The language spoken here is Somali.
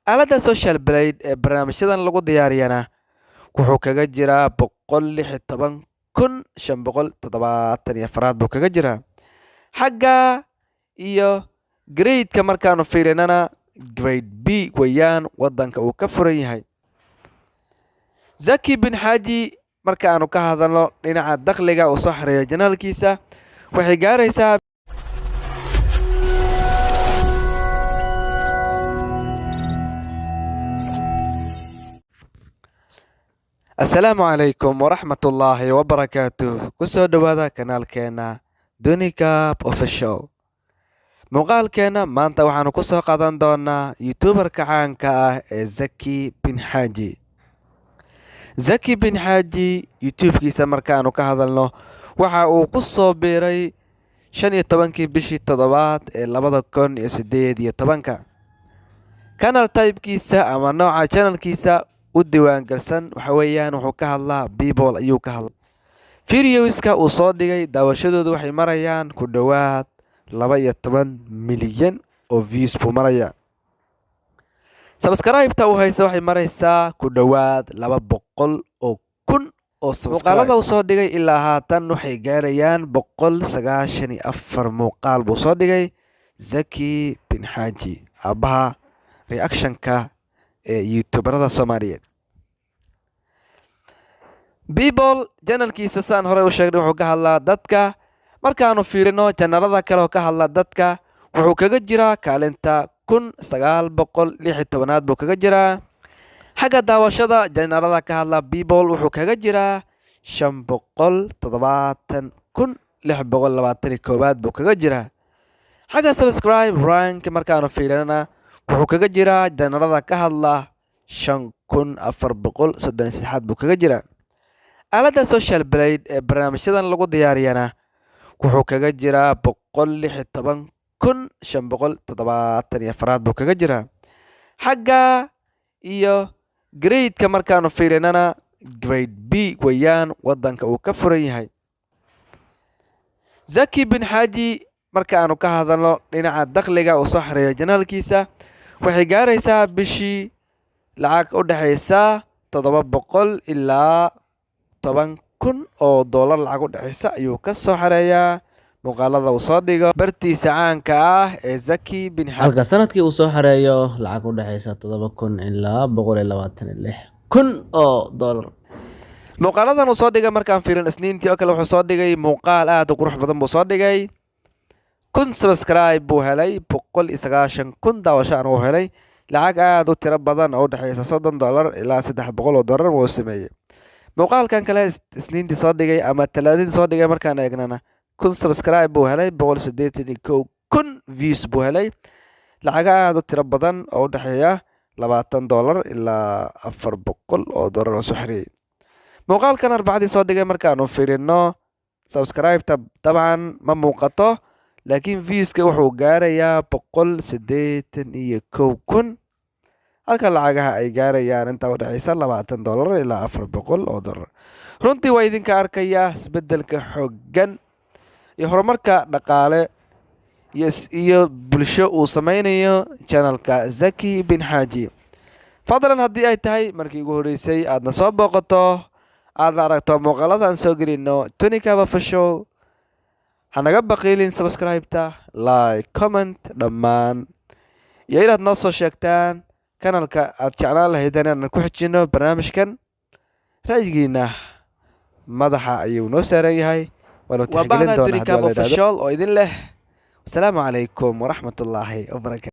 Aaladda Social Blade ee barnaamijyadan lagu diyaariyana wuxuu kaga jiraa 116,574aad buu kaga jiraa. Xagga iyo grade-ka markaanu fiirinana, grade B weeyaan wadanka uu ka furan yahay. Zaki Bin Xaaji marka aanu ka hadalno dhinaca dakhliga uu soo xareeyo channelkiisa, waxay gaaraysaa. Asalaamu calaykum waraxmatullaahi wabarakaatuh. Kusoo dhowaada kanaalkeena Dunicap Official. Muuqaalkeena maanta waxaanu kusoo qaadan doonaa YouTuberka caanka ah ee Zaki Bin Xaaji. Zaki Bin Xaaji YouTube-kiisa markaanu ka hadalno, waxa uu ku soo biiray 15-kii bishii toddobaad ee 2018-ka. Channel type-kiisa ama nooca channelkiisa u diiwaangalsan waxa weeyaan wuxuu ka hadlaa people ayuu ka hadlaa. Videoska uu soo dhigay daawashadoodu waxay marayaan ku dhowaad 12 milyan oo views buu marayaa. Subscribe-ta uu haysta waxay maraysaa ku dhowaad 200,000 oo muuqaalada uu soo dhigay. Ilaa haatan waxay gaarayaan 194 muuqaal buu soo dhigay Zaki Bin Xaaji, aabbaha reactionka ee YouTuberada Soomaaliyeed. People channelkiisa, saan horey u sheegnay, wuxuu ka hadlaa dadka. Markaanu fiirino channelada kale oo ka hadla dadka, wuxuu kaga jiraa kaalinta 1916aad buu kaga jiraa. Xagga daawashada channelada ka hadla people wuxuu kaga jiraa 570,621aad buu kaga jiraa. Xagga subscribe rank markaanu fiirinana, wuxuu kaga jiraa channelada ka hadla 5433aad buu kaga jiraa. Aaladda Social Blade ee barnaamijyadan lagu diyaariyana wuxuu kaga jiraa 116,574aad buu kaga jiraa. Xagga iyo grade-ka markaanu fiirinana, grade B weeyaan wadanka uu ka furan yahay. Zaki Bin Xaaji marka aanu ka hadalno dhinaca dakhliga uu soo xareeyo channelkiisa, waxay gaaraysaa bishii lacag u dhexaysa 700 ilaa 10,000 oo dollar. Lacag u dhexaysa ayuu ka soo xareeyaa muuqaalada uu soo dhigo bartiisa caanka ah ee Zaki Bin Xaaji, halka sanadkii uu soo xareeyo lacag u dhexaysa 7,000 ilaa 126,000 oo dollar. Muuqaaladan uu soo dhigay markaan fiirin, Isniintii oo kale wuxuu soo dhigay muuqaal aad u qurux badan buu soo dhigay. 1000 subscribe buu helay, 190,000 daawasho aan uu helay, lacag aad u tiro badan oo u dhexaysa $30 ilaa $300 wuu sameeyey. Muuqaalkan kale Isniintii soo dhigay ama Talaadadii soo dhigay markaan eegnana, 1000 subscribe buu helay, 181,000 views buu helay, lacaga aad u tiro badan oo u dhexeeya $20 ilaa $400 oo soo xiriyey. Muuqaalkan Arbacadii soo dhigay markaanu fiirino, subscribe-ta dabcan ma muuqato, laakiin viewska wuxuu gaarayaa 181,000, halka lacagaha ay gaarayaan intaa udhexaysa $20 ilaa $400. Runtii waa idinka arkaya isbedelka xooggan iyo horumarka dhaqaale iyo bulsho uu sameynayo channelka Zaki Bin Xaaji. Fadlan, haddii ay tahay markii ugu horreysay aadna soo booqato, aadna aragto muuqaalada aan soo gelino Tunicab Official, hanaga baqiilin subscribe-ta, like, comment dhammaan, iyo inaad noo soo sheegtaan kanalka aad jeclaan lahaydeen inaan ku xijino barnaamijkan. Ra'yigiina madaxa ayuu noo saaran yahay, waanu tixgelin doonaa haddii waa la yidhaahdo. Official oo idin leh, wasalaamu calaykum waraxmatullaahi wabarakatu.